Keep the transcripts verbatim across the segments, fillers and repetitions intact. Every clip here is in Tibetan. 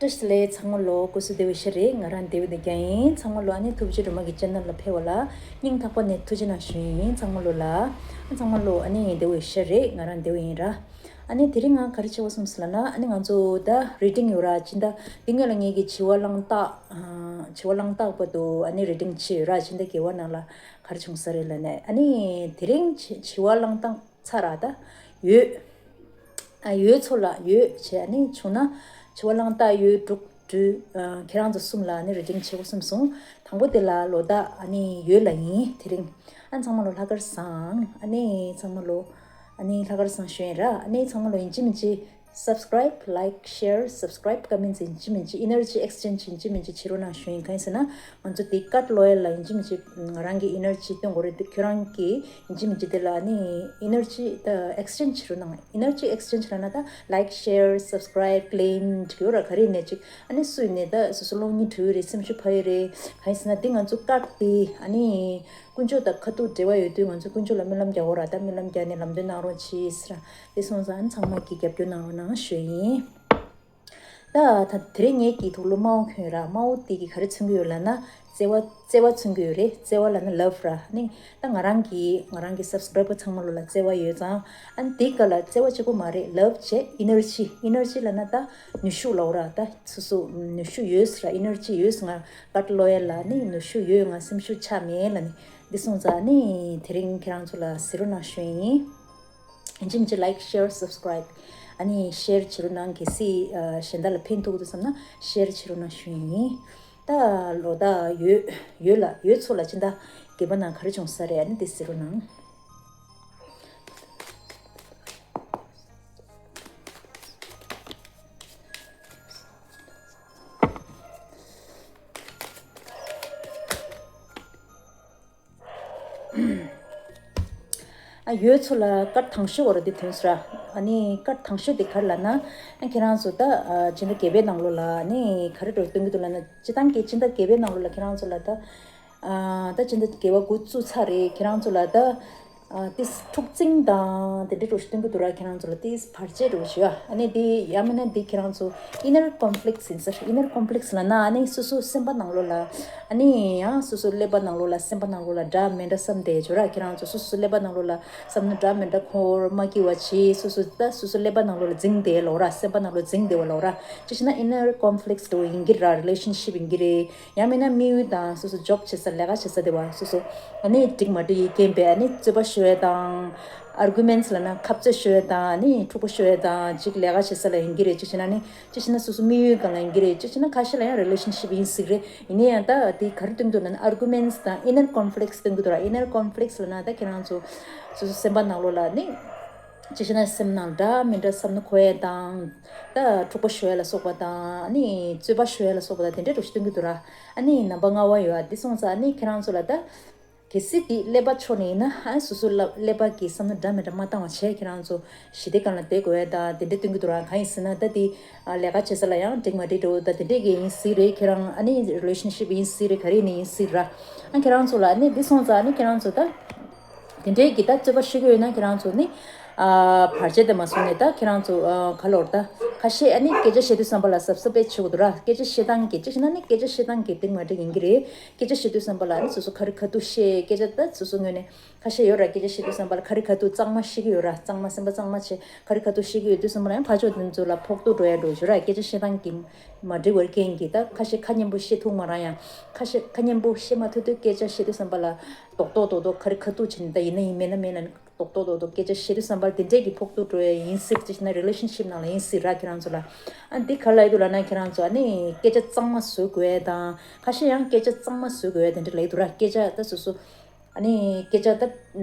བཀྲ་ཤིས་བདེ་ལེགས། ཚང་མ་ལོ་སྐུ་གཟུགས་བདེ་བའི་ཤ་རེད། ང་རང་བདེ་བའི་བདེ་རྒྱ་ཡིན། ཚང་མ་ལོ་ཨ་ནི་ཐུགས་རྗེ་སྒྲོལ་མ་གི་ཅེ་ནལ་ལ་ཕེབས་པ་ལ་སྙིང་ཐག་པ་ནས་ཐུགས་རྗེ་གནང་ཞུ་ཡིན། ཚང་མ་ལོ་ལ་ཚང་མ་ལོ་ཨ་ནི་བདེ་བའི་ཤ་རེད། ང་རང་བདེ་བ་ཡིན་ར། ཨ་ནི་དེ་རིང་ང་ག་རེ་བྱེད་དགོས་བསམ་སོང་ལབ་ན། ཨ་ནི་ང་ཚོ་ད་རི་ཌིང་ཡོད་ར། ཕྱི་ཟླ་འདི་སྔོན་ལ་ངེད་ཀྱི་བྱི་བ་གླང་སྟག་བྱི་བ་གླང་སྟག་པ་དུ་ཨ་ནི་རི་ཌིང་བྱས་ཡོད་ར། ཕྱི་ཟླ་བརྒྱད་པ་ནང་ལ་ག་རེ་བྱུང་ས་རེད་ལབ་ན། ཨ་ནི་དེ་རིང་བྱི་བྱི་བ་གླང་སྟག་ཚར་ར། ད་ཡོས། ཨ་ཡོས་ཚོ་ལ་ཡོས་བྱས། ཨ་ནི་བྱུང་ན་བྱི་བ་གླང་སྟག་ཡོས་འབྲུག་སྦྲུལ། ཨ་ཁྱེད་རང་ཚོ་གསུམ་ལ་ཨ་ནི་རི་ཌིང་བྱེད་དགོས་བསམ་སོང་། དང་པོ་དེ་ལ་ལོ་ཟླ་ཨ་ནི་ཡོས་ལ་ཡིན་དེ་རིང་། ཨ་ཚང་མ་ལོ་ལྷག་དཀར་བཟང་། ཨ་ནི་ཚང་མ་ལོ་ཨ་ནི་ལྷག་དཀར་བཟང་ཞུ་ཡིན་ར། ཨ་ནི་ཚང་མ་ལོ་ཡིན་གཅིག་མིན་གཅིག་subscribe, like, share, subscribe ཀ་མིན་ཚེ་ཡིན་གཅིག་མིན་གཅིག་energy exchange ཡིན་གཅིག་མིན་གཅིག་བྱེད་རོགས་གནང་ཞུ་ཡིན། གང་ཡིན་ཟེར་ན་ང་ཚོ་དེ་ཀཊ་ལོ་ཡལ་ལ་ཡིན་གཅིག་མིན་གཅིག་ང་རང་གི་ཨེ་ནར་ཇི་སྟོན་དགོས་རེད། དེ་ཁྱོད་རང་གི་ཡིན་གཅིག་མིན་གཅིག་དེ་ལ་ནི་ཨེ་ནར་ཇི་ད་ཨེག་སི་ཅེན་ཇི་བྱེད་རོགས་གནང་། ཨེ་ནར་ཇི་ཨེག་སི་ཅེན་ཇི་ལབ་ན་ད་like, share, subscribe, claim འགྲིག་ཡོད་ར། ག་རེ་ནས་ཅིག་ཨ་ནི་སུ་ཡིན་ནས་ད་སོ་སོ་གློག་བརྙན་བྲིས་ཡོད་རེད། སེམས་ཤུགས་འཕར་ཡོད་རེད། གང་ཡིན་ཟེར་ན་དེ་ང་ཚོ་ཀཊ་དེ་ཨ་ནི་དཀོན་མཆོག་དང་ཁ་ཐུག་འབྲེལ་བ་ཡོད་དུས་ང་ཚོ་དཀོན་མཆོག་ལ་སྨོན་ལམ་རྒྱག་དགོས་ར། ད་སྨོན་ལམ་རྒྱག་ནས་ལམ་སྟོན་གནང་རོགས་གྱིས་ཟེར་ར། དེ་སོང་ཙང་ཨ་ནི་ཚང་མ་གིས་རྒྱབ་སྐྱོར་གནང་རོགས་གནང་ཞུ་ཡིན། ད་ད་དེ་རིང་ངེད་ཀྱི་ཐུགས་ལ་དམར་པོ་གྱོན་ཡོད་ར། དམར་པོ་དེ་གིས་ག་རེ་མཚོན་གྱི་ཡོད་ལབ་ན་བརྩེ་བ་བརྩེ་བ་མཚོན་གྱི་ཡོད་རེད། བརྩེ་བ་ལབ་ན་ལབ་ར། ནི་ད་ང་རང་གི་ང་རང་གི་སབ་སི་ཀྲའི་བར་ཚང་མ་ལོ་ལ་བརྩེ་བ་ཡོད་ཙང་ཨ་ནི་དེ་ག་ལ་བརྩེ་བ་གཅིག་པོ་མ་རེད། ལབ་བྱས་ཨེ་ནར་ཇི། ཨེ་ནར་ཇི་ལབ་ན་ད་ནུས་ཤུགས་ལབ་ར། ད་སོ་སོ་ནུས་ཤུགས་ཡོད་ཟེར་ར། ཨེ་ནར་ཇི་ཡོད་ཟེར། ང་ཀཊ་ལོ་ཡལ་ལ་ནི་ནུས་ཤུགས་ཡོད། ང་སེམས་ཤུགས་ཆག་མེད་ལབ་ནི། འདི་སོང་ཙང་ནི་དེ་རིང་ཁྱེད་རང་ཚོ་ལ་གཟིགས་རོགས་གནང་ཞུ་ཡིན། ཡིན་གཅིག་མིན་གཅིག་like, share, subscribe ཨ་ནི་ཤེར་བྱེད་རོགས་གནང་། གལ་སྲིད་ཨ་གཞན་དག་ལ་ཕན་ཐོགས་འདུག་བསམ་ན་ཤེར་བྱེད་རོགས་གནང་ཞུ་ཡིན། ད་ལོ་ཟླ་ཡོས་ཡོས་ལ་ཡོས་ཚོ་ལ་ཕྱི་ཟླ་བརྒྱད་པ་ནང་ག་རེ་བྱུང་ས་རེད། ཨ་ནི་དེ་གཟིགས་རོགས་གནང་། ཨ་ཡོས་ཚོ་ལ་ཀཊ་དང་ཤོས་བོ་ར་འདི་ཐོན་སོང་ར། ཨ་ནི་ཀཊ་དང་ཤོས་དེ་ག་རེ་ལབ་ན། ཨ་ཁྱེད་རང་ཚོ་ད་ཨ་ཕྱི་ཟླ་བརྒྱད་པའི་ནང་ལོགས་ལ་ཨ་ནི་ག་རེ་འདྲ་སྟོན་གྱི་འདུག་ལབ་ན། སྤྱིར་བཏང་གི་ཕྱི་ཟླ་བརྒྱད་པའི་ནང་ལོགས་ལ་ཁྱེད་རང་ཚོ་ལ་ད་ཨ་ད་ཕྱི་ཟླ་བརྒྱད་པ་འགོ་བཙུགས་ཚར་རེད། ཁྱེད་རང་ཚོ་ལ་ད་ཨ་ཏིས་འཁྲུག་འཛིང་དང་དེ་འདྲ་འདྲ་སྟོན་གྱི་འདུག་ར། ཁྱེད་རང་ཚོ་ལ་ཏིས་བར་ཆད་འདྲ་ཞུ་ཨ་ནི་དེ་ཡང་མིན་ན་དེ་ཁྱེད་རང་ཚོ་inner conflicts ཡིན་ཟེར། inner conflicts ལབ་ན་ཨ་ནི་སོ་སོ་སེམས་པ་ནང་ལོགས་ལ་ཨ་ནི་ཡང་སོ་སོ་ཀླད་པ་ནང་ལོགས་ལ་སེམས་པ་ནང་ལོགས་ལ་འདྲ་མི་འདྲ་བསམ་བསྡད་ཡོད་ར། ཁྱེད་རང་ཚོ་སོ་སོ་ཀླད་པ་ནང་ལོགས་ལ་བསམ་ན་འདྲ་མི་འདྲ་འཁོར་མ་སྐྱིད་པ་བྱེད། སོ་སོ་ད་སོ་སོ་ཀླད་པ་ནང་ལོགས་ལ་འཛིང་བསྡད་ལོ་ར། སེམས་པ་ནང་ལོགས་འཛིང་བསྡད་པ་ལོ་ར། ཅི་ཞེ་ན་inner conflicts འདྲ་ཡིན་གྱི་ར། relationship ཡིན་གྱི་རེད། ཡང་མིན་ན་དམིགས་ཡུལ་དང་སོ་སོ་ཇོབ་བྱེད་ས་ལས་ཀ་བྱེད་ས་དེ་བ་སོ་སོ་ཨ་ནི་འགྲིག་མ་འགྲིག་ཡི་རྐྱེན་པས་ཨ་ནི་རྩོད་པ་ཤོར་ཡ་དང་། arguments ལབ་ན་ཁ་རྩོད་ཤོར་ཡ་དང་ཨ་ནི་འཁྲུག་པ་ཤོར་ཡ་དང་། ཅིག་ལས་ཀ་བྱེད་ས་ལ་ཡིན་གྱི་རེད། ཅི་ཞེ་ན་ནི་ཅི་ཞེ་ན་སོ་སོ་དམིགས་ཡུལ་སྒང་ལ་ཡིན་གྱི་རེད། ཅི་ཞེ་ན་ཁ་ཤས་ལ་ཡང་relationship ཡིན་སྲིད་རེད། ཡིན་ན་ཡང་ད་དེ་ག་རེ་སྟོན་གྱི་འདུག་ལབ་ན་arguments དང་inner conflicts སྟོན་གྱི་འདུག་ར། inner conflicts ལབ་ན་ད་ཁྱེད་རང་ཚོ་སོ་སོ་སེམས་པ་ནང་ལོགས་ལ་ནི་ཅི་ཞེ་ན་སེམས་ནང་འདྲ་མི་འདྲ་བསམ་བློ་འཁོར་ཡ་དང་། ད་འཁྲུག་པ་ཤོར་ཡ་ལ་སོགས་པ་དང་། ཨ་ནི་རྩོད་པ་ཤོར་ཡ་ལ་སོགས་པ་དང་དེ་འདྲ་འདྲ་ཞིག་སྟོན་གྱི་འདུག་ར། ཨ་ནི་རྣམ་པ་ལྔ་པ་ཡོད་ཨ། འདི་སོང་ཙང་ཨ་ནི་ཁྱེད་རང་ཚོ་ལ་ད་གལ་སྲིད་དེ་ཀླད་པ་ཕྱོགས་ནས་ཡིན་ན་ཨ་སོ་སོ་ལ་ཀླད་པ་གི་བསམ་བློ་འདྲ་མི་འདྲ་མ་བཏང་བ་བྱས་ཁྱེད་རང་ཚོ་ཞི་བདེ་སྒང་ལ་བསྡད་དགོས་ཡ་དང་དེ་འདྲ་སྟོན་གྱི་འདུག་ར། གང་ཡིན་ཟེར་ན་ད་དེ་ལས་ཀ་བྱེད་ས་ལ་ཡང་འགྲིག་མ་འགྲིག་འགྲོ་ད་དེ་འདྲས་ཀྱི་ཡིན་སྲིད་རེད། ཁྱེད་རང་ཨ་ནི་relationship ཡིན་སྲིད་རེད། ག་རེ་ནས་ཡིན་སྲིད་ར། ཨ་ཁྱེད་རང་ཚོ་ལ་ཨ་ནི་འདི་སོང་ཙང་ཨ་ནི་ཁྱེད་རང་ཚོ་ད། དེ་འདྲའི་གི་ད་རྩོད་པ་ཤོར་གྱི་ཡོད་ན་ཁྱེད་རང་ཚོ་ནི། ཨ་བར་ཆད་དེ་མ་སོང་ནས་ད་ཁྱེད་རང་ཚོ་ཨ་ག་ལོར་ད་ཁ་ཤས་ཨ་ནི་སྐད་ཆ་བཤད་དུས་ཙམ་པ་ལ་གཟབ་གཟབ་དཔེ་བྱེད་དགོས་འདུག་ར། སྐད་ཆ་བཤད་སྟངས་ཀྱི་ཅི་ཞེ་ན་ནི་སྐད་ཆ་བཤད་སྟངས་ཀྱི་འགྲིག་མ་འགྲིག་ཡིན་གྱི་རེད། སྐད་ཆ་བཤད་དུས་ཙམ་པ་ལ་ཨ་ནི་སོ་སོ་ཁ་རི་ཁ་ཐུག་བཤད། སྐད་ཆ་ད་སོ་སོ་ངོས་ནས་ཁ་ཤས་ཡོད་ར། སྐད་ཆ་བཤད་དུས་ཙམ་པ་ལ་ཁ་རི་ཁ་ཐུག་གཙང་མ་བཤད་ཀྱི་ཡོད་ར། གཙང་མ་སེམས་པ་གཙང་མ་བྱས་ཁ་རི་ཁ་ཐུག་བཤད་ཀྱི་ཡོད་དུས་ཙམ་པ་ལ་ཡང་ཕར་ཕྱོགས་དེ་ཚོ་ལ་ཕོག་ཐུག་འགྲོ་ཡ་འགྲོ་ཡོད་ར། སྐད་ཆ་བཤད་སྟངས་ཀྱི་མ་འགྲིག་པའི་རྐྱེན་གྱིས་ད་ཁ་ཤས་ཁ་སྙན་པོ་བཤད་ཐུབ་མ་རང་ཡང་ཁ་ཤས་ཁ་སྙན་པོ་བཤད་མ་ཐུབ་དུས་སྐད་ཆ་བཤད་དུས་ཙམ་པ་ལ། རྡོག་རྡོག་རྡོག་རྡོག་ཁ་རི་ཁ་ཐུག་བྱས་ནས་ད་ཡིན་ན་ཡིན་མིན་ན་མིན་ན་རྡོག་རྡོག་རྡོག་རྡོག་སྐད་ཆ་བཤད་དུས་ཙམ་པར་དེ་འདྲས་ཀྱི་ཕོག་ཐུག་འགྲོ་ཡ་ཡིན་སྲིད། ཅི་ཞེ་ན་relationship ནང་ལ་ཡིན་སྲིད་ར། ཁྱེད་རང་ཚོ་ལ་ཨ་འདི་ག་ལབ་ཡོད་འདུག་ལབ་ན་ཁྱེད་རང་ཚོ་ཨ་ནི་སྐད་ཆ་གཙང་མ་བཟོ་དགོས་ཡ་དང་ཁ་ཤས་ཡང་སྐད་ཆ་གཙང་མ་བཟོ་དགོས་ཡ་དེ་འདྲས་ལབ་ཡོད་འདུག་ར། སྐད་ཆ་ད་སོ་སོ་ཨ་ནི་སྐད་ཆ་ད་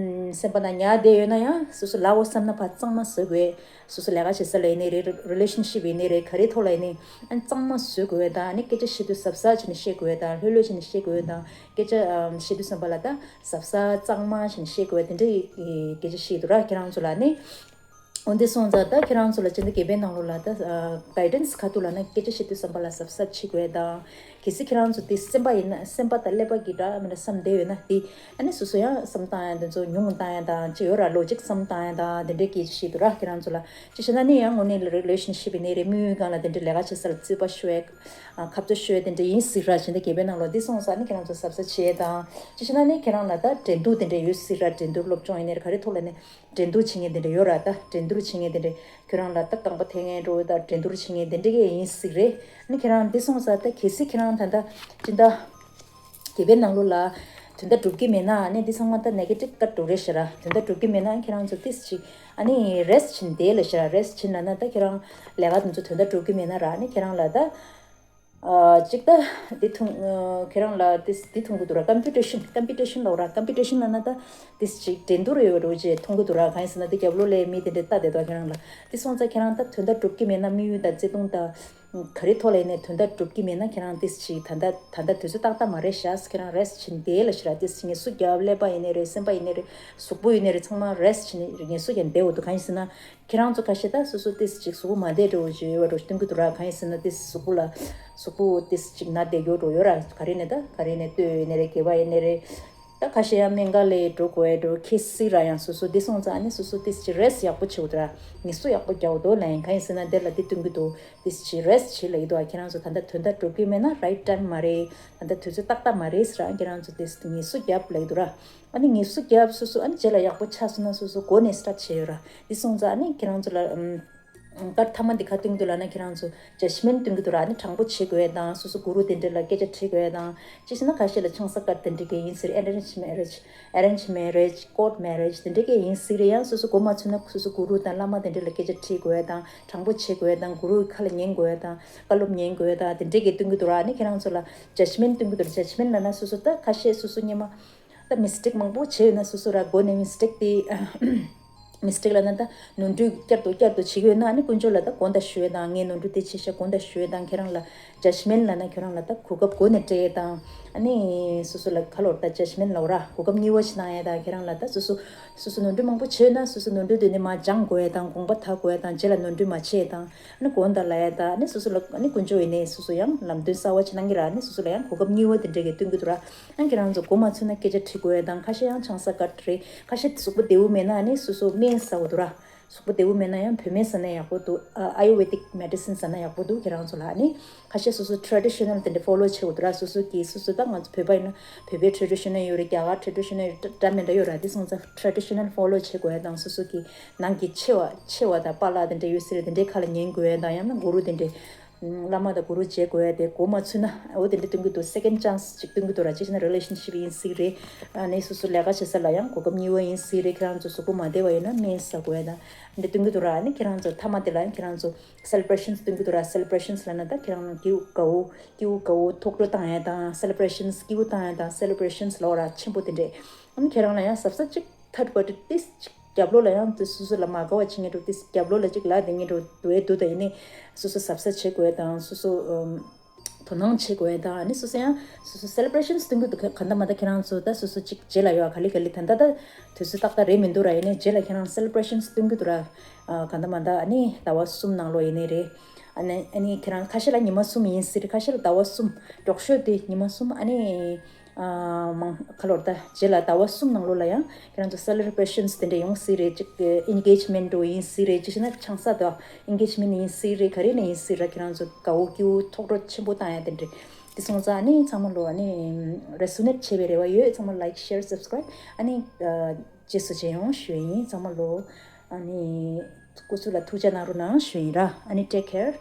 སེམས་པ་ནང་ཉར་བསྡད་ཡོད་ན་ཡང་སོ་སོ་ལབ་དགོས་བསམ་ན་ཕར་གཙང་མ་བཟོ་དགོས། སོ་སོ་ལས་ཀ་བྱེད་ས་ལ་ཡིན་ནའི་རེད། relationship ཡིན་ནའི་རེད། ག་རེའི་ཐོག་ལ་ཡིན་ནའི་ཨ་ནི་གཙང་མ་བཟོ་དགོས་ཡ་དང་ཨ་ནི་སྐད་ཆ་བཤད་དུས་གཟབ་གཟབ་བྱས་ནས་བཤད་དགོས་ཡ་དང་ལྷོད་ལྷོད་བྱས་ནས་བཤད་དགོས་ཡ་དང་སྐད་ཆ་ཨམ་བཤད་དུས་ཙམ་པ་ལ་ད་གཟབ་གཟབ་གཙང་མ་བྱས་ནས་བཤད་དགོས་ཡ་དེ་འདྲའི་སྐད་ཆ་བཤད་འདུག་ར། ཁྱེད་རང་ཚོ་ལ་ནི། འོན་ཏེ་སོང་ཙང་ད་ཁྱེད་རང་ཚོ་ལ་སྤྱི་ཟླ་བརྒྱད་པའི་ནང་ལོགས་ལ་ད་གའི་ཌེན་སི་ག་ཐུག་ལབ་ན་སྐད་ཆ་བཤད་དུས་ཙམ་པ་ལ་གཟབ་གཟབ་བྱེད་དགོས་དང་། གལ་སྲིད་ཁྱེད་རང་ཚོ་དེ་སེམས་པ་ཡིན་ན་སེམས་པ་དང་ཀླད་པ་གི་འདྲ་མི་འདྲ་བསམ་བསྡད་ཡོད་ན་དེ་ཨ་ནི་སོ་སོ་ཡང་བསམ་བཏང་ཡ་དེ་ཚོ་ཉུང་བཏང་ཡ་དང་ཅི་ཡོད་ར་ལོ་ཇིག་བསམ་བཏང་ཡ་དང་དེ་འདྲའི་སྐད་ཆ་བཤད་འདུག་ར། ཁྱེད་རང་ཚོ་ལ་ཅི་བྱས་ན་ནི་ཡང་དངོས་གནས་ལ་རི་ལེ་ཤན་ཤིབ་ཡིན་ནའི་རེད། དམིགས་ཡུལ་སྒང་ལ་དེ་འདྲའི་ལས་ཀ་བྱེད་ས་ལ་རྩོད་པ་ཤོར་ཡ་ཁ་རྩོད་ཤོར་ཡ་དེ་འདྲ་ཡིན་སྲིད་ར། བྱས་ན་བརྒྱད་པའི་ནང་ལོགས་འདི་སོང་ཙང་ནི་ཁྱེད་རང་ཚོ་གཟབ་གཟབ་བྱེད་ཡ་དང་ཅི་བྱས་ན་ནི་ཁྱེད་རང་ལ་ད་འགྲན་བསྡུར་དེ་འདྲ་ཡོད་སྲིད་ར། འགྲན་བསྡུར་སློབ་སྦྱོང་ཡིན་ནའི་རེད་ག་རེ་ཐོག་ལ་ནི། འགྲན་བསྡུར་བྱེད་མཁན་དེ་འདྲ་ཡོད་ར། ད་འགྲན་བསྡུར་བྱེད་མཁན་དེ་འདྲ་ཁྱོད་རང་ལ་ད་རྐང་པ་འཐེན་མཁན་འགྲོ་ད་འགྲན་བསྡུར་བྱེད་མཁན་དེ་འདྲ་གས་ཡིན་སྲིད་རེད། ཨ་ནི་ཁྱེད་རང་འདི་སོང་ཙང་ད་གལ་སྲིད་ཁྱེད་རང་ད་ལྟ་སྤྱི་ཟླ་བརྒྱད་པའི་ནང་ལོགས་ལ་དོན་དག་འགྲུབ་ཀྱི་མེད་ན་ཨ་ནི་འདི་ཚང་མ་ད་ནེ་གེ་ཊིབ་ཀ་འགྲོ་རེད་ཤག་ར། དོན་དག་འགྲུབ་ཀྱི་མེད་ན་ཁྱེད་རང་ཚོ་ཏིས་ཅིག་ཨ་ནི་རེ་སི་ཊི་བྱིན་བསྡད་ལ་ཤག་ར། རེ་སི་ཊི་བྱིན་ལབ་ན་ད་ཁྱེད་རང་ལས་ཀ་དེ་ཚོ་དོན་དག་འགྲུབ་ཀྱི་མེད་ན་ར་ཨ་ནི་ཁྱེད་རང་ལ་ད། ཨ་གཅིག་ད་འདི་མཐོང་ཨ་ཁྱེད་རང་ལ་འདི་འདི་མཐོང་གི་འདུག་ར། ཀམ་པི་ཊི་ཤན་ཀམ་པི་ཊི་ཤན་ལབ་ར། ཀམ་པི་ཊི་ཤན་ལབ་ན་ད་འདི་ཅིག་འགྲན་བསྡུར་ཡོད་རོ་ཅེས་མཐོང་གི་འདུག་ར། གང་ཡིན་ཟེར་ན་འདི་རྒྱབ་ལོགས་ལ་མི་དེ་འདྲས་ལྟ་བསྡད་དོ་ཁྱེད་རང་ལ། འདི་སོང་ཙང་ཁྱེད་རང་ད་དོན་དག་འགྲུབ་ཀྱི་མེད་ན་དམིགས་ཡུལ་དང་བརྩེ་དུང་དང་ག་རེ་ཐོག་ལ་ཡིན་ནའི་དོན་དག་འགྲུབ་ཀྱི་མེད་ན་ཁྱེད་རང་འདི་ཅིག་ད་ལྟ་ད་ལྟ་དུས་ཚོད་ཏག་ཏག་མ་རེད་ཤག་ཁྱེད་རང་རེ་སི་ཊི་བྱིན་བསྡད་ལ་ཤི་ར། འདི་ཅིག་ངལ་གསོ་རྒྱབ། ཀླད་པ་ཡིན་ནའི་རེད། སེམས་པ་ཡིན་ནའི་རེད། གཟུགས་པོ་ཡིན་ནའི་རེད། ཚང་མ་རེ་སི་ཊི་བྱིན་ངལ་གསོ་རྒྱབ་བསྡད་འོ་འདུག་གང་ཡིན་ཟེར་ན། ཁྱེད་རང་ཚོ་ཁ་ཤས་ད་སོ་སོ་ཏིས་ཅིག་གཟུགས་པོ་མ་བདེ་འགྲོ་བོ་ཅིག་ཡོད་པ་འགྲོ་སྟོན་གི་འདུག་ར། གང་ཡིན་ཟེར་ན་ཏིས་གཟུགས་པོ་ལ་གཟུགས་པོ་ཏིས་ཅིག་ན་བདེ་འགྱོ་འགྲོ་ཡོད་ར། ག་རེ་ནས་ད་ག་རེ་ནས་ལྟོས་ཡོད་ནས་རེད། སྐེད་པ་ཡིན་ནས་རེད། ད་ཁ་ཤས་ཡང་སྨན་ཁང་ལ་འགྲོ་དགོས་ཡ་འགྲོ་ཁེ་སི་ར། ཡང་སོ་སོ་འདི་སོང་ཙང་ཨ་ནི་སོ་སོ་ཏིས་ཅིག་རེ་སི་ཡག་པོ་བྱེད་དགོས་འདུག་ར། ངལ་གསོ་ཡག་པོ་རྒྱག་དགོས་འདུག་ལབ་ཡིན། གང་ཡིན་ཟེར་ན་འདི་ལ་འདི་སྟོན་གི་འདུག་ཏིས་ཅིག་རེ་སི་བྱེད་ལབ་ཀྱི་འདུག་ཁྱེད་རང་ཚོ་ད་ལྟ་དོན་དག་འགྲུབ་ཀྱི་མེད་ན་རའིཊ་ཊའིམ་མ་རེད། ད་ལྟ་དུས་ཚོད་ཏག་ཏག་མ་རེད་ཟེར་ར། ཁྱེད་རང་ཚོ་ཏིས་ངལ་གསོ་རྒྱབ་ལབ་ཀྱི་འདུག་ར། ཨ་ནི་ངལ་གསོ་རྒྱབ་སོ་སོ་ཨ་ནི་རྗེས་ལ་ཡག་པོ་ཆགས་སོང་ན་སོ་སོ་མགོ་ནས་སི་ཊར་ཊི་བྱས་ཡོད་ར། འདི་སོང་ཙང་ཨ་ནི་ཁྱེད་རང་ཚོ་ལ་ཨམ་ཀར་མཐའ་མ་འདི་ག་སྟོན་གྱི་འདུག་ལབ་ན་ཁྱེད་རང་ཚོ་ཇཇ་མེན་ཊི་སྟོན་གྱི་འདུག་ར། ཨ་ནི་དྲང་པོ་བྱེད་དགོས་ཡ་དང་སོ་སོ་གུ་རུ་དེ་འདྲ་ལ་སྐད་ཆ་དྲིས་དགོས་ཡ་དང་། ཅི་ཟེར་ན་ཁ་ཤས་ལ་ཆང་ས་ཀར་དེ་འདྲ་གས་ཡིན་ཟེར། ཨེ་རེན་ཇི་མེ་རེཇ་ཨེ་རེན་ཇི་མེ་རེཇ་ཀོར་ཊི་མེ་རེཇ་དེ་འདྲ་གས་ཡིན་ཟེར་རེད། ཡང་སོ་སོ་མགོ་མ་ཚོས་ན་སོ་སོ་གུ་རུ་དང་བླ་མ་དེ་འདྲ་ལ་སྐད་ཆ་དྲིས་དགོས་ཡ་དང་དྲང་པོ་བྱེད་དགོས་ཡ་དང་གུ་རུ་ཁ་ལ་ཉན་དགོས་ཡ་དང་བཀའ་སློབ་ཉན་དགོས་ཡ་དང་དེ་འདྲ་གས་སྟོན་གྱི་འདུག་ར། ཨ་ནི་ཁྱེད་རང་ཚོ་ལ་ཇཇ་མེན་ཊི་སྟོན་གྱི་འདུག་ར། ཇཇ་མེན་ཊི་ལབ་ན་སོ་སོ་ད་ཁ་ཤས་སོ་སོ་སྔོན་མ། ད་མི་སི་ཊེག་མང་པོ་བྱས་ཡོད་ན་སོ་སོ་ར་མགོ་ནས་མི་སི་ཊེག་དེ་མི་སི་ཊེག་ལབ་ན་ད་ནོར་འཁྲུལ་བསྐྱར་དུ་བསྐྱར་དུ་བྱེད་ཀྱི་ཡོད་ན་ཨ་ནི་དཀོན་མཆོག་ལ་ད་དགོངས་དག་ཞུ་ཡས་དང་། ངས་ནོར་འཁྲུལ་དེ་བྱས་ཤག་དགོངས་དག་ཞུ་ཡས་དང་། ཁྱེད་རང་ལ་ཇཇ་མེན་ཊི་ལབ་ན་ཁྱེད་རང་ལ་ད་གོ་སྐབས་མགོ་ནས་སྤྲད་ཡས་དང་། ཨ་ནི་སོ་སོ་ལ་ཁ་ལོར་ད་ཇཇ་མེན་ཊི་ལབ་ར་གོ་སྐབས་གཉིས་པ་ཞིག་གནང་ཡས་དང་། ཁྱེད་རང་ལ་ད་སོ་སོ་སོ་སོ་ནོར་འཁྲུལ་མང་པོ་བྱས་ཡོད་ན་སོ་སོ་ནོར་འཁྲུལ་དེ་ནས་མར་སྦྱང་དགོས་ཡས་དང་དགོངས་པ་དག་དགོས་ཡས་དང་རྗེས་ལ་ནོར་འཁྲུལ་མ་བྱེད་ཡས་དང་། ཨ་ནི་དགོངས་དག་ལབ་ཡས་དང་། ཨ་ནི་སོ་སོ་ལ་ཨ་ནི་དཀོན་མཆོག་ཡིན་ནའི་སོ་སོ་ཡང་ལམ་སྟོན་གསར་པ་ཞིག་གནང་གི་ར། ཨ་ནི་སོ་སོ་ལ་ཡང་གོ་སྐབས་གཉིས་པ་དེ་འདྲ་གས་སྟོན་གྱི་འདུག་ར། ཨ་ཁྱེད་རང་ཚོ་མགོ་མ་ཚོས་ན་སྐད་ཆ་དྲི་དགོས་ཡ་དང་། ཁ་ཤས་ཡང་ཆང་ས་ཀར་རེད། ཁ་ཤས་གཟུགས་པོ་བདེ་པོ་མེད་ན་ཨ་ནི་སོ་སོ་སྨན་ཟ་དགོས་འདུག་ར། གཟུགས་པོ་བདེ་པོ་མེད་ན་ཡང་བོད་སྨན་ཟ་ན་ཡག་པོ་འདུག་ཨ་ཨ་ཡུར་ཝེ་དིག་མེ་ཌི་སིན་ཟ་ན་ཡག་པོ་འདུག་ཁྱེད་རང་ཚོ་ལ་ཨ་ནི་ཁ་ཤས་སོ་སོ་ཊེ་ཌི་ཤི་ནལ་དེ་འདྲ་ཕོ་ལོ་བྱེད་དགོས་འདུག་ར། སོ་སོ་གི་སོ་སོ་ད་ང་ཚོ་བོད་པ་ཡིན་ན་བོད་པའི་ཊེ་ཌི་ཤི་ནལ་ཡོད་རེད། རྒྱ་གར་ཊེ་ཌི་ཤི་ནལ་འདྲ་མི་འདྲ་ཡོད་ར། དེ་སོང་ཙང་ཊེ་ཌི་ཤི་ནལ་ཕོ་ལོ་བྱེད་དགོས་ཡ་དང་སོ་སོ་གི་ནང་གི་ཆེ་བ་ཆེ་བ་དང་པཱ་ལགས་དེ་འདྲ་ཡོད་ས་རེད། དེ་འདྲའི་ཁ་ལ་ཉན་དགོས་ཡ་དང་ཡང་ན་གུ་རུ་དེ་འདྲའི་བླ་མ་དང་གུ་རུ་མཇལ་དགོས་ཡ་དེ་མགོ་མ་ཚོས་ན་འོ་དེ་འདྲ་སྟོན་གྱི་འདུག་སེ་ཀེན་ཌི་ཅན་སི་ཅིག་སྟོན་གྱི་འདུག་ར། ཅི་ཞེ་ན་རི་ལེ་ཤན་ཤིབ་ཡིན་སྲིད་རེད། ཨ་ནི་སོ་སོ་ལས་ཀ་བྱེད་ས་ལ་ཡང་གོ་སྐབས་གཉིས་པ་ཡིན་སྲིད་རེད། ཁྱེད་རང་ཚོ་གཟུགས་པོ་མ་བདེ་བ་ཡོད་ན་སྨན་ཟ་དགོས་ཡ་དང་འདི་སྟོན་གྱི་འདུག་ར། ཨ་ནི་ཁྱེད་རང་ཚོ་མཐའ་མ་དེ་ལ་ཡང་ཁྱེད་རང་ཚོ་སེ་ལེ་བྷ་རེ་ཤན་སི་སྟོན་གྱི་འདུག་ར། སེ་ལེ་བྷ་རེ་ཤན་སི་ལབ་ན་ད་ཁྱེད་རང་སྐྱིད་པོ་དགའ་བོ་སྐྱིད་པོ་དགའ་བོ་ཐོག་འགྲོ་བཏང་ཡ་དང་སེ་ལེ་བྷ་རེ་ཤན་སི་སྐྱིད་པོ་བཏང་ཡ་དང་སེ་ལེ་བྷ་རེ་ཤན་སི་ལབ་ར་ཆེན་པོ་དེ་འདྲས། ཨ་ནི་ཁྱེད་རང་ལ་ཡང་གཟབ་གཟབ་ཅིག་ཐར་ཌི་པར་ཊི་ཏིས་ཅིག་རྒྱབ་ལོགས་ལ་ཡང་དེ་སོ་སོ་ལ་མ་དགའ་བ་བྱེད་མཁན་འདྲ་ཏིས་རྒྱབ་ལོགས་ལ་ཅིག་ལབ་བསྡད་མཁན་འདྲ་འདུག་ཨེ་འདུག་ད་ཡིན་ནའི་སོ་སོ་གཟབ་གཟབ་བྱེད་དགོས་དང་སོ་སོ་ཨམ་དོ་སྣང་བྱེད་དགོས་དང་། ཨ་ནི་སོ་སོ་ཡང་སོ་སོ་སེ་ལེ་བྷ་རེ་ཤན་སི་སྟོན་གྱི་འདུག་ག་ག་འདྲ་མ་འདྲ་ཁྱེད་རང་ཚོ་ད་སོ་སོ་ཅིག་རྗེས་ལ་ཡོད་ག་ལེ་ག་ལེ་ད་ད་ད་དུས་ཚོད་ཏག་ཏག་རེད་མི་འདུག་ར། ཡིན་ནའི་རྗེས་ལ་ཁྱེད་རང་སེ་ལེ་བྷ་རེ་ཤན་སི་སྟོན་གྱི་འདུག་ར། ཨ་ག་འདྲ་མ་འདྲ་ཨ་ནི་ཟླ་བ་གསུམ་ནང་ལོགས་ཡིན་ནའི་རེད། ཨ་ནི་ཨ་ནི་ཁྱེད་རང་ཁ་ཤས་ལ་ཉི་མ་གསུམ་ཡིན་སྲིད་རེད། ཁ་ཤས་ལ་ཟླ་བ་གསུམ་མགྱོགས་ཤོས་དེ་ཉི་མ་གསུམ་ཨ་ནི། ཨ་མང་ཁ་ལོར་ད་རྗེས་ལ་ཟླ་བ་གསུམ་ནང་ལོགས་ལ་ཡང་ཁྱེད་རང་ཚོ་སེ་ལེ་བྷ་རེ་ཤན་སི་དེ་འདྲ་ཡོང་སྲིད་རེད། ཅིག་ཨེན་གེ་ཇི་མེན་ཊི་འདྲ་ཡིན་སྲིད་རེད། ཅི་ཞེ་ན་ཆང་ས་དང་ཨེན་གེ་ཇི་མེན་ཊི་ཡིན་སྲིད་རེད། ག་རེ་ནས་ཡིན་སྲིད་ར། ཁྱེད་རང་ཚོ་དགའ་བོ་སྐྱིད་བོ་ཐོག་འགྲོ་ཆེན་པོ་བཏང་ཡ་དེ་འདྲ། དེ་སོང་ཙང་ཨ་ནི་ཚང་མ་ལོ་ཨ་ནི་རེ་སོ་ནེཊ་བྱེད་པའི་རེ་བ་ཡོད། ཚང་མ་ལའིཀ་ཤེར་སབ་སི་ཀ་རའིབ་ཨ་ནི་རྗེས་སུ་མཇལ་ཡོང་ཞུ་ཡིན། ཚང་མ་ལོ་ཨ་ནི་སྐུ་གཟུགས་ལ་ཐུགས་ཅག་གནང་རོགས་གནང་ཞུ་ཡིན་ར། ཨ་ནི་ཊེག་ཀེར།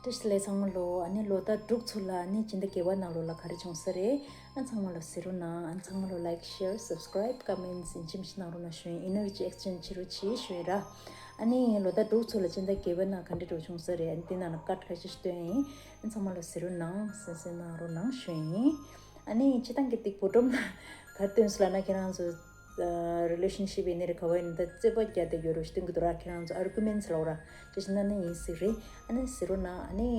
བཀྲ་ཤིས་བདེ་ལེགས་ཚང་མ་ལོ། ཨ་ནི་ལོ་ཟླ་དྲུག་ཚོ་ལ་ཨ་ནི་སྤྱི་ཟླ་བརྒྱད་པ་ནང་ལོགས་ལ་ག་རེ་བྱུང་ས་རེད། ཨ་ཚང་མ་ལོ་གཟིགས་རོགས་གནང་། ཨ་ཚང་མ་ལོ་ལའིཀ་ཤེར་སབ་སི་ཀ་རའིབ་ཀ་མེན་ཊི་ཨེན་ཇི་ཞིག་གནང་རོགས་གནང་ཞུ་ཡིན། ཨེ་ནར་ཇི་ཨེག་སི་ཅེན་ཇི་བྱེད་རོགས་བྱེད་ཞུ་ཡིན་ར། ཨ་ནི་ལོ་ཟླ་དྲུག་ཚོ་ལ་སྤྱི་ཟླ་བརྒྱད་པའི་ནང་ག་འདྲ་འགྲོ་བྱུང་ས་རེད། ཨ་ནི་དེ་ནང་ལ་ཀ་ཊི་ཁ་ཤས་ཤིག་སྟོན་ཡིན། ཨ་ཚང་མ་ལོ་གཟིགས་རོགས་གནང་། གསན་གཟིགས་གནང་རོགས་གནང་ཞུ་ཡིན། ཨ་ནི་སྤྱིར་བཏང་གི་ཏིག་བོ་ཊོམ་ལ་ག་རེ་སྟོན་སོང་ལབ་ན་ཁྱེད་རང་ཚོ། རི་ལེ་ཤན་ཤིབ་ཡིན་ནའི་རེད། ག་བ་ཡིན་ནའི་ད་རྩོད་པ་རྒྱག་བསྡད་ཡོད་རེད་སྟོན་གྱི་འདུག་ར། ཁྱེད་རང་ཚོ་ཨར་གུ་མེན་ཊི་ལབ་ར་ཅི་ཞིག་ན་ནི་ཡིན་སྲིད་རེད། ཨ་ནི་ཟེར་རོ་ན་ཨ་ནི།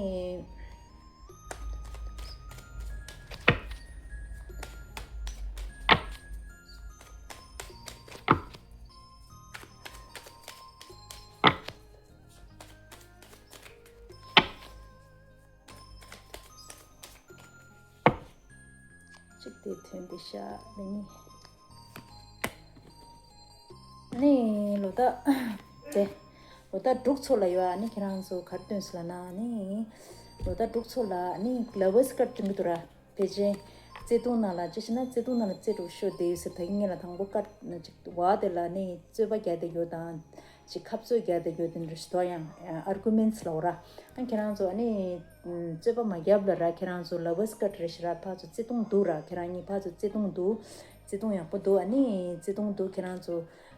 དེ་ཐོན་དེ་ཤ་ནི། ནི་ལོ་ད་དེ་ལོ་ད་དྲུག་ཚོ་ལ་ཡོད་ཨ་ནི་ཁྱེད་རང་ཚོ་གར་སྟོན་སི་ལ་ན་ནི་ལོ་ད་དྲུག་ཚོ་ལ་ནི་ལ་བས་ཀར་སྟོན་གི་འདུག་ར། ཕལ་ཆེར་བརྩེ་དུང་ནང་ལ་ཅི་ཞིག་ན་བརྩེ་དུང་ནང་ལ་རྩེ་དྲུག་ཤོ་དེ་ཡོད་ཟེར་ད་གིན་ངེད་ལ་དང་པོ་ཀར་ཅིག་བ་དེ་ལ་ནི་རྩོད་པ་རྒྱག་དེ་ཡོད་དང་། ཅིག་ཁ་རྩོད་རྒྱག་དེ་ཡོད་དེ་འདྲ་ཞིག་དོ་ཡང་ཨར་གུ་མེན་སི་ལ་འོ་ར། ཨ་ཁྱེད་རང་ཚོ་ཨ་ནི་རྩོད་པ་མ་རྒྱབ་ལ་ར། ཁྱེད་རང་ཚོ་ལ་བས་ཀར་རེ་ཞིག་ར་ཕ་ཚོ་བརྩེ་དུང་འདུག་ར། ཁྱེད་རང་གཉིས་ཕ་ཚོ་བརྩེ་དུང་འདུག་བརྩེ་དུང་ཡག་པོ་འདུག་ཨ་ནི་བརྩེ་དུང་འདུག་ཁྱེད་རང་ཚོ་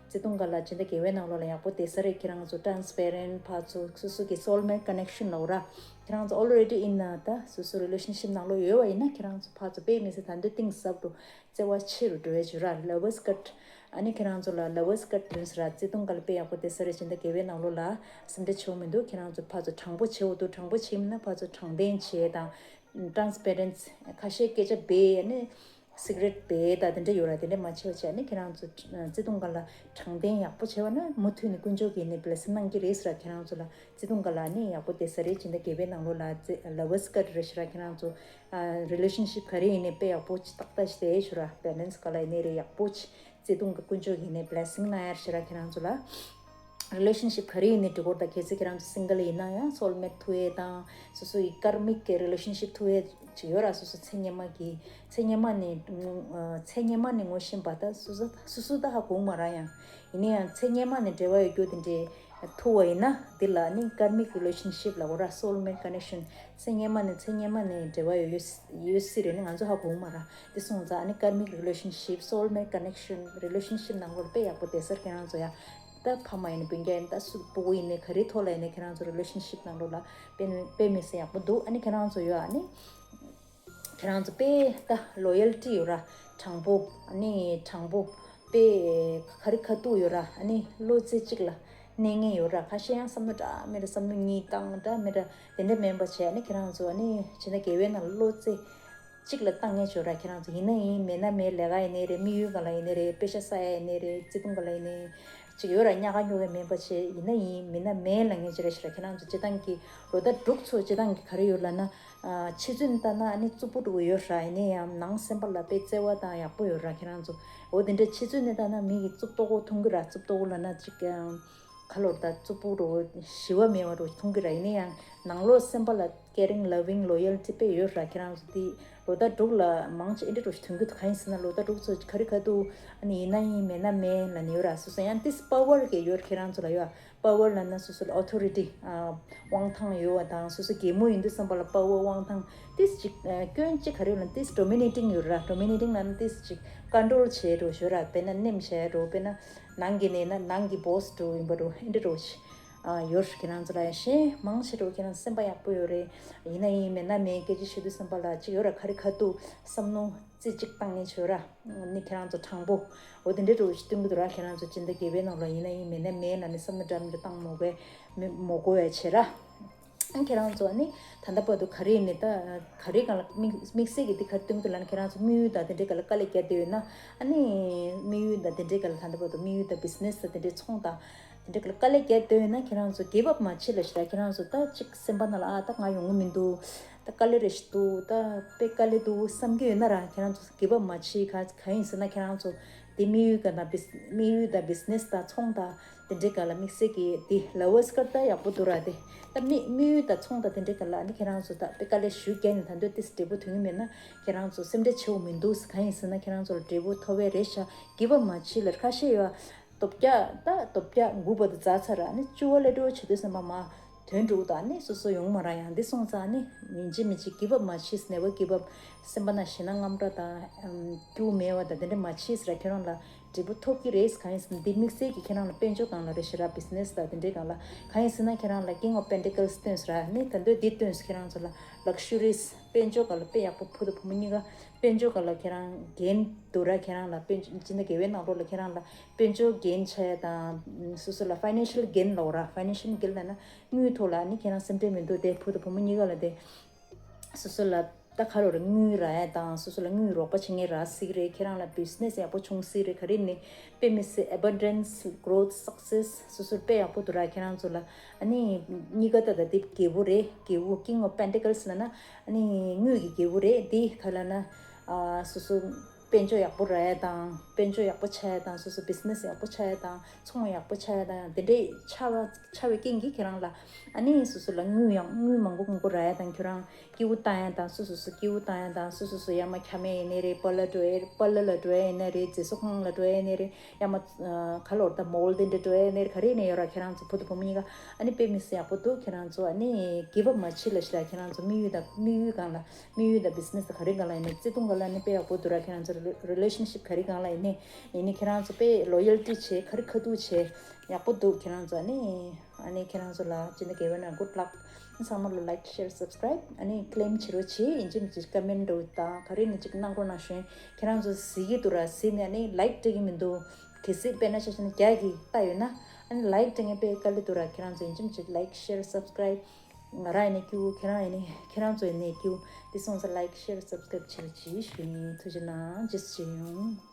བརྩེ་དུང་ག་ལ་ཇི་འདྲ་དགེ་བའི་ནང་ལོགས་ལ་ཡག་པོ་བསྡད་ས་རེད། ཁྱེད་རང་ཚོ་ཊ་རན་སི་པེ་རེན་ཕ་ཚོ་སོ་སོ་གི་སོལ་མེཊ་ཀ་ནེག་ཤན་ལ་འོ་ར། ཁྱེད་རང་ཚོ་ཨོལ་རེ་ཌི་ཨིན་ན་ད་སོ་སོ་རི་ལེ་ཤན་ཤིབ་ནང་ལོགས་ཡོད་པ་ཡིན་ན་ཁྱེད་རང་ཚོ་ཕ་ཚོ་དཔེ་མི་སྲིད་ད་འདོད་གཏིང་ཟབ་རུ་བརྩེ་བ་ཆེ་རུ་འགྲོ་ཡ་བྱོས་ར། ལ་བས་ཀར་ཨ་ནི་ཁྱེད་རང་ཚོ་ལ་ལ་བས་ཀར་དོན་ཟེར་ར་བརྩེ་དུང་ག་ལ་དཔེ་ཡག་པོ་བསྡད་ས་རེད། ཇི་འདྲ་དགེ་བའི་ནང་ལོགས་ལ་སེམས་ཁྲལ་ཆེ་བོ་མི་འདུག་ཁྱེད་རང་ཚོ་ཕ་ཚོ་དྲང་པོ་བྱེད་འོ་འདུག་དྲང་པོ་བྱེད་མིན་ན་ཕ་ཚོ་དྲང་བདེན་བྱེད་དང་། ཊ་རན་སི་པེ་རེན་སི་ཁ་ཤས་སྐད་ཆ་སྦས་ཨ་ནི་སི་ཀི་རེཊ་སྦས་ད་དེ་འདྲ་ཡོད་ར། དེ་འདྲ་མ་བྱེད་པ་བྱས་ཨ་ནི་ཁྱེད་རང་ཚོ་བརྩེ་དུང་ག་ལ་དྲང་བདེན་ཡག་པོ་བྱེད་པ་ན་མུ་མཐུད་ནས་དཀོན་མཆོག་གིས་ནི་བི་ལེ་སིང་གནང་གི་རེད་ཟེར་ར། ཁྱེད་རང་ཚོ་ལ་བརྩེ་དུང་ག་ལ་ནི་ཡག་པོ་བསྡད་ས་རེད། ཇི་འདྲ་དགེ་བའི་ནང་ལོགས་ལ་ལ་བས་ཀར་རེ་ཞིག་ར། ཁྱེད་རང་ཚོ་རི་ལེ་ཤན་ཤིབ་ག་རེ་ཡིན་ནའི་དཔེ་ཡག་པོ་ཅིག་ཏག་ཏག་ཞིག་བསྡད་ཡོད་ཤོད་ར། པེ་རེན་སི་ག་ལ་ཡིན་ནའི་རེད་ཡག་པོ་ཅིག་བརྩེ་དུང་གི་དཀོན་མཆོག་གིས་ནི་བི་ལེ་སིང་གནང་ཡར་ཞེ་དྲག་ཁྱེད་རང་ཚོ་ལ། རི་ལེ་ཤན་ཤིབ་ག་རེ་ཡིན་ནའི་འགྲིག་གོ་ད་གལ་སྲིད་ཁྱེད་རང་ཚོ་སིང་གལ་ཡིན་ན་ཡང་སོལ་མེཊ་ཐུག་ཡས་དང་སོ་སོ་ཡི་ཀར་མིག་གི་རི་ལེ་ཤན་ཤིབ་ཐུག་ཡས་ཅིག་ཡོད་ར། སོ་སོ་ཚེ་སྔོན་མ་གི་ཚེ་སྔོན་མ་ནས་ཚེ་སྔོན་མ་ནས་ངོ་ཤེས་པ་ད་སོ་སོ་སོ་སོ་ད་ཧ་གོ་མ་ར། ཡང་ཡིན་ན་ཡང་ཚེ་སྔོན་མ་ནས་འབྲེལ་བ་ཡོད་རྒྱུ་དེ་འདྲའི་ཐུག་པ་ཡིན་ན་འདི་ལ་ནི་ཀར་མིག་རི་ལེ་ཤན་ཤིབ་ལ་འོ་ར། སོལ་མེཊ་ཀ་ནེག་ཤན་ཚེ་སྔོན་མ་ནས་ཚེ་སྔོན་མ་ནས་འབྲེལ་བ་ཡོད་ཡོད་ཡོད་སྲིད་རེད། ནི་ང་ཚོ་ཧ་གོ་མ་ར། དེ་སོང་ཙང་ཨ་ནི་ཀར་མིག་རི་ལེ་ཤན་ཤིབ་སོལ་མེཊ་ཀ་ནེག་ཤན་རི་ལེ་ཤན་ཤིབ་ནང་ལོགས་དཔེ་ཡག་པོ་བསྡད་ས་རེད། ཁྱེད་རང་ཚོ་ཡ་ད་ཕ་མ་ཡིན་ནའི་སྤུན་ཀྱག་ཡིན་ད་སུ་སྤུ་གུ་ཡིན་ནའི་ག་རེའི་ཐོག་ལ་ཡིན་ནའི་ཁྱེད་རང་ཚོ་རི་ལེ་ཤན་ཤིབ་ནང་ལོགས་ལ་དཔེ་དཔེ་མི་སྲིད་ཡག་པོ་འདུག་ཨ་ནི་ཁྱེད་རང་ཚོ་ཡོད་ཨ་ནི། ཁྱེད་རང་ཚོ་དཔེ་ད་ལོ་ཡལ་ཊི་ཡོད་ར། དྲང་པོ་ཨ་ནི་དྲང་པོ་དཔེ་ཁ་རི་ཁ་ཐུག་ཡོད་ར། ཨ་ནི་བློ་རྩེ་གཅིག་ལ་གནས་མཁན་ཡོད་ར། ཁ་ཤས་ཡང་བསམ་བློ་འདྲ་མི་འདྲ་བསམ་བློ་གཉིས་བཏང་འདྲ་མི་འདྲ་དེ་འདྲ་མིན་པ་བྱས། ཨ་ནི་ཁྱེད་རང་ཚོ་ཨ་ནི་ཇི་འདྲ་དགེ་བའི་ནང་བློ་རྩེ་གཅིག་ལ་བཏང་མཁན་ཡོད་ར། ཁྱེད་རང་ཚོ་ཡིན་ན་ཡིན་མིན་ན་མིན་ལས་ཀ་ཡིན་ནའི་རེད། དམིགས་ཡུལ་ག་ལ་ཡིན་ནའི་རེད། དཔེ་ཆ་ས་ཡ་ཡིན་ནའི་རེད། བརྩེ་དུང་ག་ལ་ཡིན་ནའི་ཅིག་ཡོད་ར། ཉག་ག་ཉོག་ག་མིན་པ་བྱས། ཡིན་ན་ཡིན་མིན་ན་མིན་ལབ་མཁན་ཅིག་རེད་ཤག་ར། ཁྱེད་རང་ཚོ་སྤྱིར་བཏང་གི་ལོ་ཟླ་དྲུག་ཚོ་སྤྱིར་བཏང་གི་ག་རེ་ཡོད་ལབ་ན། ཨ་ཕྱི་ཚུལ་ནས་ལྟ་ན་ཨ་ནི་རྩུབ་པོ་འདྲ་པོ་ཡོད་ར། ཡིན་ན་ཡང་ནང་སེམས་པ་ལ་དཔེ་བརྩེ་བ་དང་ཡག་པོ་ཡོད་ར། ཁྱེད་རང་ཚོ་འོ་དེ་འདྲ་ཕྱི་ཚུལ་ནས་ལྟ་ན་མི་གི་རྩུབ་ཏོག་པོ་མཐོང་གི་ར། རྩུབ་ཏོག་པོ་ལབ་ན་ཅིག་ཨ་ག་ལོར་ད་རྩུབ་པོ་འདྲ་པོ་ཞི་བ་མེད་པ་འདྲ་པོ་མཐོང་གི་ར། ཡིན་ན་ཡང་ནང་ལོགས་སེམས་པ་ལ་caring, loving, loyalty དཔེ་ཡོད་ར། ཁྱེད་རང་ཚོ་དེ་ལོ་ཟླ་དྲུག་ལ་མང་ཆེ་ཨེ་འདྲ་འདྲ་པོ་ཞིག་མཐོང་གི་འདུག་གང་ཡིན་ཟེར་ན་ལོ་ཟླ་དྲུག་ཚོ་ག་རེ་ག་འདུག་ཨ་ནི་ཡིན་ན་ཡིན་མིན་ན་མིན་ལབ་ནི་ཡོད་ར། སོ་སོ་ཡང་ཏིས་པ་ཝར་གི་ཡོད་ར། ཁྱེད་རང་ཚོ་ལ་ཡོད་པ་ཝར་ལབ་ན་སོ་སོ་ལ་ཨོ་ཐོ་རི་ཊི་ཨ་དབང་ཐང་ཡོད་པ་དང་། སོ་སོ་རྒན་མོ་ཡིན་དུས་ཙམ་པ་ལ་པ་ཝར་དབང་ཐང་ཏིས་ཅིག་ཨ་སྐྱོན་ཅིག་ག་རེ་ཡོད་ན་ཏིས་ཌོ་མི་ནེ་ཊིང་ཡོད་ར། ཌོ་མི་ནེ་ཊིང་ལབ་ན་ཏིས་ཅིག་ཀོན་ཊོལ་བྱེད་འདྲ་པོ་ཞིག་ཡོད་ར། དཔེར་ན་ནེམ་བྱེད་འདྲ་པོ། དཔེར་ན་ནང་གི་ནས་ན་ནང་གི་བོ་སི་འདྲ་པོ་ཡིན་པ་འདྲ་པོ་ཨེ་འདྲ་འདྲ་པོ་ཞིག་ཨ་ཡོད་ར། ཁྱེད་རང་ཚོ་ལ་ཡང་ཞེ་མང་ཆེ་འདྲ་པོ་ཁྱེད་རང་སེམས་པ་ཡག་པོ་ཡོད་རེད། ཡིན་ན་ཡིན་མིན་ན་མིན་སྐད་ཆ་བཤད་དུས་ཙམ་པ་ལ་ཅིག་ཡོད་ར། ག་རེ་ག་འདུག་བསམ་མནོ་རྩེ་གཅིག་བཏང་མཁན་ཡོད་ར། ནི་ཁྱེད་རང་ཚོ་དྲང་པོ་འོ་དེ་འདྲའི་འདྲ་པོ་ཞིག་སྟོན་གི་འདུག་ར། ཁྱེད་རང་ཚོ་སྤྱིར་བཏང་དགེ་བའི་ནང་ལ་ཡིན་ན་ཡིན་མིན་ན་མིན་ལབ་ནས་བསམ་བློ་འདྲ་མི་འདྲ་བཏང་མ་དགོས་མི་མ་དགོས་པ་བྱེད་ར། ཨ་ཁྱེད་རང་ཚོ་ནི་ད་ལྟ་བར་དུ་ག་རེ་ནི་ད་ག་རེ་སྒང་ལ་དམིགས་དམིགས་བསལ་གྱི་འདི་ག་རེ་སྟོན་གི་འདུག་ལབ་ན། ཁྱེད་རང་ཚོ་དམིགས་ཡུལ་དང་དེ་འདྲའི་སྒང་ལ་དཀའ་ལས་རྒྱག་བསྡད་ཡོད་ན། ཨ་ནི་དམིགས་ཡུལ་དང་དེ་འདྲའི་སྒང་ལ་ད་ལྟ་བར་དུ་དམིགས་ཡུལ་དང་བི་ཛི་ནེ་སི་དང་དེ་འདྲའི་ཚོང་དང་དེ་འདྲའི་སྒང་ལ་དཀའ་ལས་རྒྱག་བསྡད་ཡོད་ན། ཁྱེད་རང་ཚོ་གིབ་ཨབ་མ་བྱེད་ལབ་ཤི་ར། ཁྱེད་རང་ཚོ་ད་ཅིག་སེམས་པ་ནང་ལ་ཨ་ད་ང་ཡོང་གི་མི་འདུག་ད་དཀའ་ལས་རེ་ཞིག་འདུག་ད་དཔེ་དཀའ་ལས་འདུག་བསམ་གྱི་ཡོད་ན་ར། ཁྱེད་རང་ཚོ་གིབ་ཨབ་མ་བྱེད། ག་ག་ཡིན་ཟེར་ན་ཁྱེད་རང་ཚོ་དེ་དམིགས་ཡུལ་དང་བི་དམིགས་ཡུལ་དང་བི་ཛི་ནེ་སི་དང་ཚོང་དང་དེ་འདྲའི་སྒང་ལ་དམིགས་བསལ་གྱི་དེ་ལ་བས་ཀར་ད་ཡག་པོ་འདུག་ར། དེ་ད་དམིགས་དམིགས་ཡུལ་དང་ཚོང་དང་དེ་འདྲའི་སྒང་ལ་ཨ་ནི་ཁྱེད་རང་ཚོ་ད་དཔེ་དཀའ་ལས་ཞུ་རྒྱག་ནས་ད་འདོད་ཏིས་འབྲས་བུ་ཐོན་གྱི་མེད་ན་ཁྱེད་རང་ཚོ་སེམས་ཁྲལ་ཆེ་བོ་མི་འདུག་གང་ཡིན་ཟེར་ན་ཁྱེད་རང་ཚོ་ལ་འབྲས་བུ་ཐོབ་པའི་རེད་ཤག་གིབ་ཨབ་མ་བྱེད་ལ། ཁ་ཤས་ཡོད་ལྡོག་རྒྱག་ད་ལྡོག་རྒྱག་འགུག་པ་དེ་འཛག་ཚར་ར། ཨ་ནི་བཅུ་པ་སླེབས་འགྲོ་བྱེད་དུས་ཙམ་པ་མ་དོན་འགྲུབ་དང་ཨ་ནི་སོ་སོ་ཡོང་མ་ར། ཡང་འདི་སོང་ཙང་ཨ་ནི་ཡིན་གཅིག་མིན་གཅིག་གིབ་ཨབ་མ་བྱེད། ནེ་བར་གིབ་ཨབ། སེམས་པ་ནང་ཞེད་སྣང་དངངས་སྐྲག་དང་ཨམ་སྐྱོ་བོ་མེད་པ་དང་དེ་འདྲ་མ་བྱེད་ཟེར་ར། ཁྱེད་རང་ལ་འབྲས་བུ་ཐོབ་ཀྱི་རེད། གང་ཡིན་ཟེར་ན་འདི་དམིགས་བསལ་གྱི་ཁྱེད་རང་ལ་དཔལ་འབྱོར་སྒང་ལ་རེད་ཤག་ར། བི་ཛི་ནེ་སི་དང་དེ་འདྲའི་སྒང་ལ། གང་ཡིན་ཟེར་ན་ཁྱེད་རང་ལ་King of Pentacles སྟོན་ཟེར་ར། ནི་ད་འདོད་འདི་སྟོན་ཟེར། ཁྱེད་རང་ཚོ་ལ་ལག་ཤུ་རིས་དཔལ་འབྱོར་སྒང་ལ་དཔེ་ཡག་པོ། བུ་དང་བུ་མོ་གཉིས་ཀ་དཔལ་འབྱོར་སྒང་ལ་ཁྱེད་རང་འགན་འདུག་ར། ཁྱེད་རང་ལ་དཔལ་འབྱོར་སྤྱི་ཟླ་དགུ་པའི་ནང་ལོགས་ལ་ཁྱེད་རང་ལ་དཔལ་འབྱོར་འགན་ཆགས་ཡ་དང་། སོ་སོ་ལ་ཕའི་ནན་ཤལ་འགན་ལབ་ར། ཕའི་ནན་ཤལ་འགན་ལབ་ན་དངུལ་ཐོག་ལ་ནི་ཁྱེད་རང་སེམས་ཁྲལ་མི་འདུག་དེ་བུ་དང་བུ་མོ་གཉིས་ཀ་ལ་དེ་སོ་སོ་ལ་ད་ག་རེ་རེད། དངུལ་རག་ཡ་དང་སོ་སོ་ལ་དངུལ་རོགས་པ་བྱེད་མཁན་རག་སྲིད་རེད། ཁྱེད་རང་ལ་བི་ཛི་ནེ་སི་ཡག་པོ་བྱུང་སྲིད་རེད། ག་རེ་ནི་དཔེ་མི་སྲིད་abundance, growth, success སོ་སོ་དཔེ་ཡག་པོ་འདུག་ར། ཁྱེད་རང་ཚོ་ལ་ཨ་ནི་གཉིས་ཀ་ད་ད་དེ་རྒྱལ་པོ་རེད། རྒྱལ་པོ་King of Pentacles ལབ་ན་ཨ་ནི་དངུལ་གྱི་རྒྱལ་པོ་རེད། དེ་ག་ལབ་ན་ ཨ་སོ་སོ་དཔལ་འབྱོར་ཡག་པོ་རག་ཡ་དང་། དཔལ་འབྱོར་ཡག་པོ་ཆགས་ཡ་དང་། སོ་སོ་བི་ཛི་ནེ་སི་ཡག་པོ་ཆགས་ཡ་དང་། ཚོང་ཡག་པོ་ཆགས་ཡ་དང་། དེ་འདྲས་ཆགས་པ་ཆགས་པའི་རྐྱེན་གྱིས་ཁྱེད་རང་ལ་ཨ་ནི་སོ་སོ་ལ་དངུལ་ཡང་དངུལ་མང་པོ་མང་པོ་རག་ཡ་དང་། ཁྱོད་རང་སྐྱིད་པོ་བཏང་ཡ་དང་། སོ་སོ་སོ་སྐྱིད་པོ་བཏང་ཡ་དང་། སོ་སོ་སོ་ཡ་མ་ཁྱམས་ཡིན་ནའི་རེད། པར་ལར་འགྲོ་ཡ་པར་ལར་ལ་འགྲོ་ཡ་ཡིན་ནའི་རེད། མཛེས་བཟོ་ཁང་ལ་འགྲོ་ཡ་ཡིན་ནའི་རེད། ཡ་མ་ཁ་ལོར་དང་མོལ་དེ་འདྲ་འགྲོ་ཡ་ཡིན་ནའི་རེད། ག་རེ་ཡིན་ནའི་ཡོད་ར། ཁྱེད་རང་ཚོ་བུ་དང་བུ་མོ་གཉིས་ཀ་ཨ་ནི་དཔེ་མི་སྲིད་ཡག་པོ་འདུག་ཁྱེད་རང་ཚོ་ཨ་ནི་གིབ་ཨབ་མ་བྱེད་ལ་ཤི་ལ། ཁྱེད་རང་ཚོ་དམིགས་ཡུལ་དང་དམིགས་ཡུལ་སྒང་ལ་དམིགས་ཡུལ་དང་བི་ཛི་ནེ་སི་དང་ག་རེ་སྒང་ལ་ཡིན་ནའི། བརྩེ་དུང་སྒང་ལ་ཡིན་ནའི་དཔེ་ཡག་པོ་འདུག་ར། ཁྱེད་རང་ཚོ་རི་ལེ་ཤན་ཤིབ་ག་རེ་སྒང་ལ་ཡིན་ནའི་ཡིན་ནའི། ཁྱེད་རང་ཚོ་དཔེ་ལོ་ཡལ་ཊི་བྱེད། ག་རེ་ཁ་ཐུག་བྱེད། ཡག་པོ་འདུག་ཁྱེད་རང་ཚོ་ཨ་ནི་ཨ་ནི་ཁྱེད་རང་ཚོ་ལ་ཅི་འདྲ་དགེ་བའི་ན་གུཌ་ལག་ཚང་མ་ལ་ལའིཀ་ཤེར་སབ་སི་ཀ་རའིབ་ཨ་ནི་ཀི་ལེམ་བྱེད་རོགས་བྱེད། ཡིན་གཅིག་མིན་གཅིག་ཀ་མེན་འགྲོ་དང་ག་རེ་ཡིན་ནའི་གཅིག་གནང་རོགས་གནང་ཞུ་ཡིན། ཁྱེད་རང་ཚོ་གཟིགས་ཀྱི་འདུག་ར། གཟིགས་ནས་ཨ་ནི་ལའིཀ་སྤྲད་ཀྱི་མི་འདུག་གལ་སྲིད་དཔེར་ན་ཆ་བཞག་ན་བརྒྱ་གིས་ལྟ་ཡོད་ན་ཨ་ནི་ལའིཀ་སྤྲད་མཁན་དཔེ་དཀའ་ལས་འདུག་ར། ཁྱེད་རང་ཚོ་ཡིན་གཅིག་མིན་གཅིག་ལའིཀ་ཤེར་སབ་སི་ཀ་རའིབ། ང་རང་ཡིན་ནའི་སྐྱིད་པོ། ཁྱེད་རང་ཡིན་ནའི་ཁྱེད་རང་ཚོ་ཡིན་ནའི་སྐྱིད་པོ། དེ་སོང་ཙང་ལའིཀ་ཤེར་སབ་སི་ཀ་རའིབ་བྱེད་རོགས་བྱེད་ཞུ་ཡིན། ཐུགས་རྗེ་གནང་། རྗེས་སུ་མཇལ་ཡོང་།